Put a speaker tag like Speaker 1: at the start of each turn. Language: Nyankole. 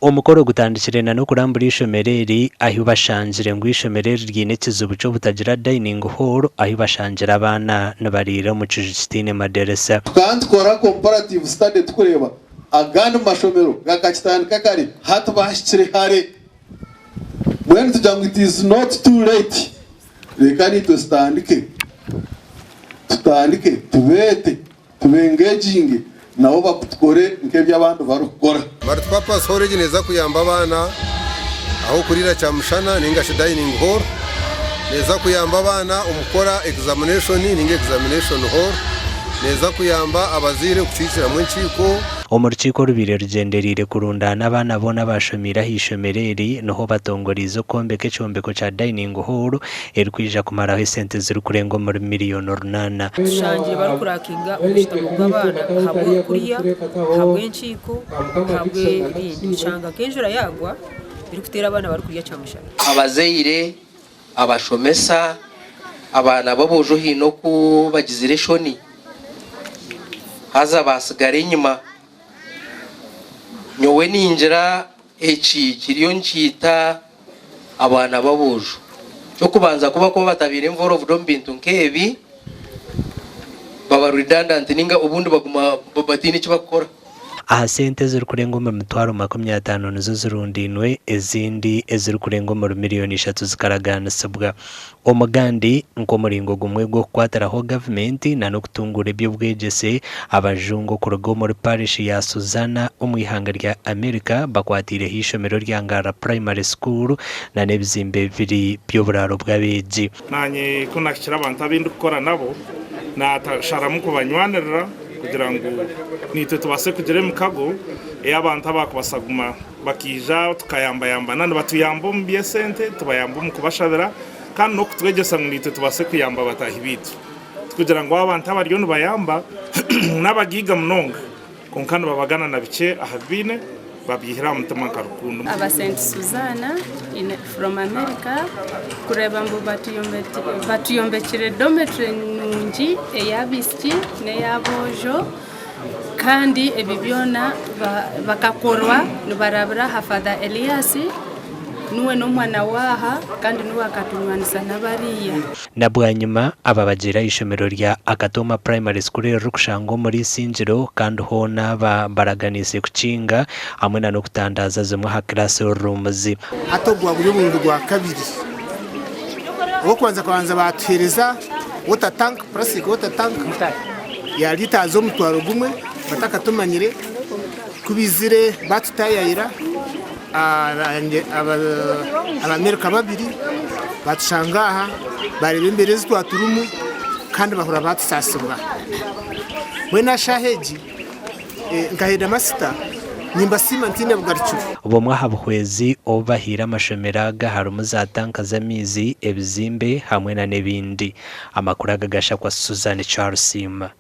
Speaker 1: Omukoro gutandikire na n'okurambura eishomero eri ahu bashangire ngu eishomero eri ryine ekizibu ky'obutagira dining hall ahu bashangire abaana nibariira omu kiju kitaine madirisa.
Speaker 2: Tukaba nitukora comparative study tukureeba agandi mashomero gakakitandika kare hati bahikire hare. Mbwenu tugira ngu it is not too late reka naitwe tutandike, tutandike tubeete. Tubengeginge nabo bakutukore nk'ebi abandi barikukora.
Speaker 3: Multipurpose hall egi neeza kuyamba abaana ah'okuriira kyamushana ninga shi dining hall. Neeza kuyamba abaana omu kukora examination ninga examination hall. Neeza kuyamba abazaire okukiikiramu enkiiko.
Speaker 1: Omu rukiiko orubaire rugyendereire kurundaana abaana boona abaashomeire aha ishomero eri, niho batongoriize okwombeka ekyombeko kya Dining Hall erikwija kumaraho esente zirikurenga omuri miriyoni runaana.
Speaker 4: Tushangire barikurakinga omushutamo gw'abaana ahabw'okurya, ahabw'enkiiko, ahabw'ebindi. Tushanga nk'enjura yaagwa erikuteera abaana barikurya kyamushana.
Speaker 5: Abazaire, abashomesa, abaana b'aboojo haine oku bagizire eshoni haza baatsigara enyima. Nyowe ningira eki kiriyo nikiita abaana b'aboojo. Eky'okubanza ku bakuba batabaire involved omu bintu nk'ebi, baba redundant ninga obundi baguma bataine eki bakukora.
Speaker 1: Aha sente ezirikurenga omuri 250,000 nizo zirundainwe, ezindi ezirikurenga omuri miriyoni ishatu zikaragaanisibwa. Omugandi, nk'omuringo gumwe gw'okukwatiraho gavumenti na n'okutunguura eby'obwegyese, abajungu okuruga omuri parish ya Susanna omu ihanga rya America bakwateireho eishomero rya Ngarra Primary School na n'ebizimbe bibiri by'oburaaro bw'abeegi.
Speaker 6: Naanye ku naahikire abantu abu ndikukora nabo, naasharamu kubanywanirira kugira ngu naitwe tubaase kugira emikago ei abantu abaakubaasa kuguma bakaija tukayambayambana. Nibatuyamba omu by'esente, tubayamba omu kubashabira kandi n'okutwegyesa ngu naitwe tubaase kuyamba bataahi baitu. Tikugira ngu abantu abariyo nibayamba n'abagaiga munonga. Kwonka nibabagana na bikye aha bi baine, babyihire aha mutima nka rukundo.
Speaker 7: Aba Saint Suzana from America kureeba ngu batuyombekire dormitory nungi ey'abaishiki n'ey'aboojo kandi ebi byona bakakorwa nibarabira aha Father Elias niwe n'omwana waaha kandi niwe akatunywanisa n'abariya.
Speaker 1: Na bwanyima aba bagiire aha ishomero rya Akatooma Primary School eririkushangwa omuri Isingiro kandi hoona aba baraganiise kukinga hamwe na n'okutandaaza zimwe aha class rooms.
Speaker 8: Hati ogu guri omurundi gwa kabiri. Ogw'okubanza bakabanza baatuheereza water tank, plastic water tank ya litres 1000 batakatumanyire. Ku baizire baatutaayayira Abamerika babiri baatushanga aha baareeba embeera ezi twaturimu kandi bahurira baatusaasibwa. Mbwenu aha shaaha egi nka heedimasita nimbasiima ntaine bugarukiro.
Speaker 1: Bumwe aha buhwezi obu bahaire amashomero aga harimu za tanka z'amaizi, ebizimbe hamwe na n'ebindi. Amakuru aga gashakwa Suzan Kyarusiima.